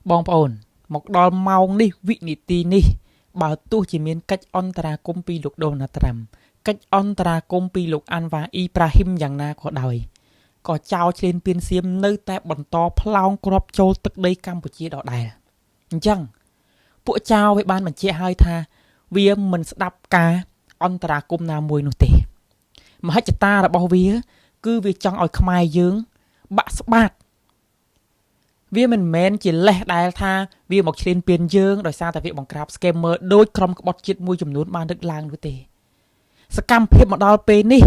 បងប្អូនមកដល់ម៉ោងនេះវិនាទីនេះបើទោះជាមានកិច្ចអន្តរាគមន៍ពីលោកដូណាល់ត្រាំកិច្ចអន្តរាគមន៍ពីលោកអាន់វ៉ាអ៊ីប្រាហ៊ីមយ៉ាងណាក៏ដោយក៏ចោលឈ្លានពានសៀមនៅតែបន្តផ្លោងគ្រាប់ចូលទឹកដីកម្ពុជាដដែលអញ្ចឹងពួកចៅវាបានបញ្ជាក់ហើយថាវាមិនស្ដាប់ការអន្តរាគមន៍ណាមួយនោះទេមហិច្ឆតារបស់វា គឺវាចង់ឲ្យខ្មែរយើងបាក់ស្បាតវាមិនមែនជាលេសដែលថាវាមកឈ្លានពានយើងដោយសារតែវាបង្ក្រាប scammer ដោយក្រុមក្បត់ជាតិមួយចំនួនបានលើកឡើងនោះទេសកម្មភាពមកដល់ពេលនេះ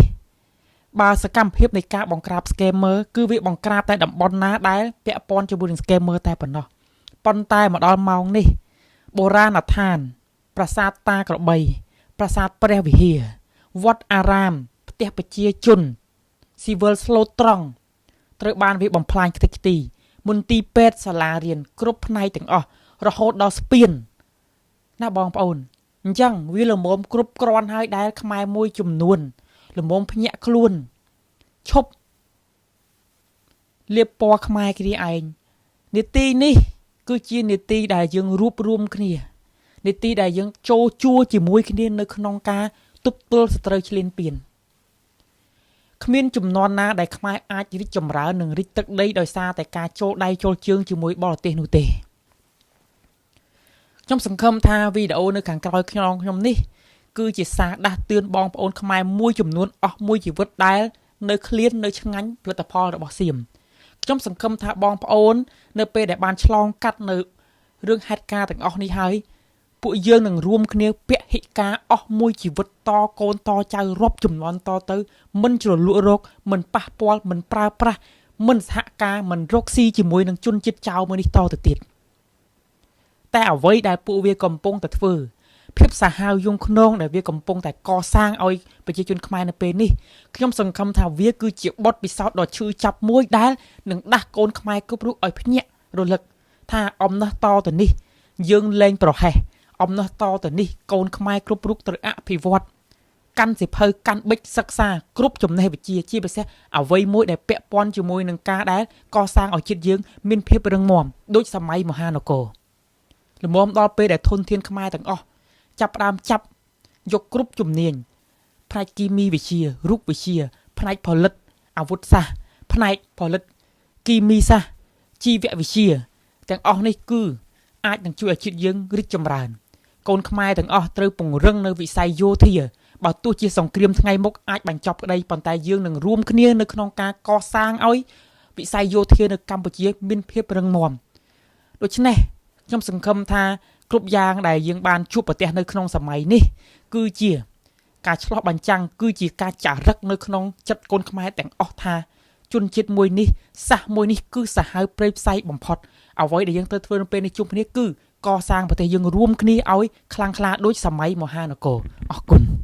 បើសកម្មភាពនៃការបង្ក្រាប scammer គឺវាបង្ក្រាបតែតំបន់ណាដែលពាក់ព័ន្ធជាមួយនឹង scammer តែប៉ុណ្ណោះប៉ុន្តែមកដល់ម៉ោងនេះបុរាណដ្ឋាន ប្រាសាទតាក្របី ប្រាសាទព្រះវិហារវត្តអារាមផ្ទះប្រជាជនស៊ីវិលស្លូតត្រង់ត្រូវបានវាបំផ្លាញខ្ទេចខ្ទីមន្ទីរពេទ្យសាលារៀនគ្រប់ផ្នែកទាំងអស់រហូតដល់ស្ពានណាបងប្អូនអញ្ចឹងវាល្មមគ្រប់គ្រាន់ហើយដែលខ្មែរមួយចំនួនល្មមភ្ញាក់ខ្លួនឈប់លាបពណ៌ខ្មែរគ្នាឯងនីតិនេះ គឺជានីតិដែលយើងរួបរួមគ្នានីតិដែលយើងចូលជួរជាមួយគ្នានៅក្នុងការទប់ទល់សត្រូវឈ្លានពានគ្មានចំនួនណាដែលខ្មែរអាចរីកចម្រើននិងរីកទឹកដីដោយសារតែការចូលដៃចូលជើងជាមួយបរទេសនោះទេខ្ញុំសង្ឃឹមថាវីដេអូនៅខាងក្រោយខ្ញុំខ្ញុំនេះគឺជាសារដាស់តឿនបងប្អូនខ្មែរមួយចំនួនអស់មួយជីវិតដែលនៅឃ្លាននៅឆ្ងាញ់ផលិតផលរបស់សៀមខ្ញុំសង្ឃឹមថាបងប្អូននៅពេលដែលបានឆ្លងកាត់នៅរឿងហេតុការណ៍ទាំងអស់នេះហើយពួកយើងនឹងរួមគ្នាពហិការអស់មួយជីវិតតកូនតចៅរាប់ចំនួនតទៅមិនជ្រលក់រោគមិនប៉ះពាល់មិនប្រើប្រាស់មិនសហការមិនរកស៊ីជាមួយនឹងជនជាតិចៅមួយនេះតទៅទៀតតែអ្វីដែលពួកវាកំពុងតែធ្វើភាពសាហាវយង់ឃ្នងដែលវាកំពុងតែកសាងឲ្យប្រជាជនខ្មែរនៅពេលនេះខ្ញុំសង្ឃឹមថាវាគឺជាបទពិសោធន៍ដ៏ឈឺចាប់មួយដែលនឹងដាស់កូនខ្មែរគ្រប់រូបឲ្យភ្ញាក់រលឹកថាអំណះតទៅនេះយើងលែងប្រហែសអំណះតទៅនេះកូនខ្មែរគ្រប់រូបត្រូវអភិវឌ្ឍកាន់សិភៅកាន់បិចសិក្សាគ្រប់ចំណេះវិជ្ជាជាពិសេសអ្វីមួយដែលពាក់ព័ន្ធជាមួយនឹងការដែលកសាងឲ្យជាតិយើងមានភាពរឹងមាំដូចសម័យមហានគរល្មមដល់ពេលដែលធនធានខ្មែរទាំងអស់ចាប់ផ្ដើមចាប់យកគ្រប់ជំនាញផ្នែកគីមីវិទ្យារូបវិទ្យាផ្នែកផលិតអាវុធសាស្ត្រផ្នែកផលិតគីមីសាស្ត្រជីវវិទ្យាទាំងអស់នេះគឺអាចនឹងជួយឲ្យជាតិយើងរីកចម្រើនកូនខ្មែរទាំងអស់ត្រូវពង្រឹងនៅវិស័យយោធាបើទោះជាសង្គ្រាមថ្ងៃមុខអាចបញ្ចប់ក្តីប៉ុន្តែយើងនឹងរួមគ្នានៅក្នុងការកសាងឲ្យវិស័យយោធានៅកម្ពុជាមានភាពរឹងមាំដូច្នេះខ្ញុំសង្ឃឹមថាគ្រប់យ៉ាងដែលយើងបានជួបប្រទះនៅក្នុងសម័យនេះគឺជាការឆ្លោះបញ្ចាំងគឺជាការចារឹកនៅក្នុងចិត្តកូនខ្មែរទាំងអស់ថាជនជាតិមួយនេះសាសមួយនេះគឺសាហាវព្រៃផ្សៃបំផុតអ្វីដែលយើងត្រូវធ្វើនៅពេលនេះជុំគ្នាគឺកសាងប្រទេសយើងរួមគ្នាឲ្យខ្លាំងក្លាដូចសម័យមហានគរអរគុណ។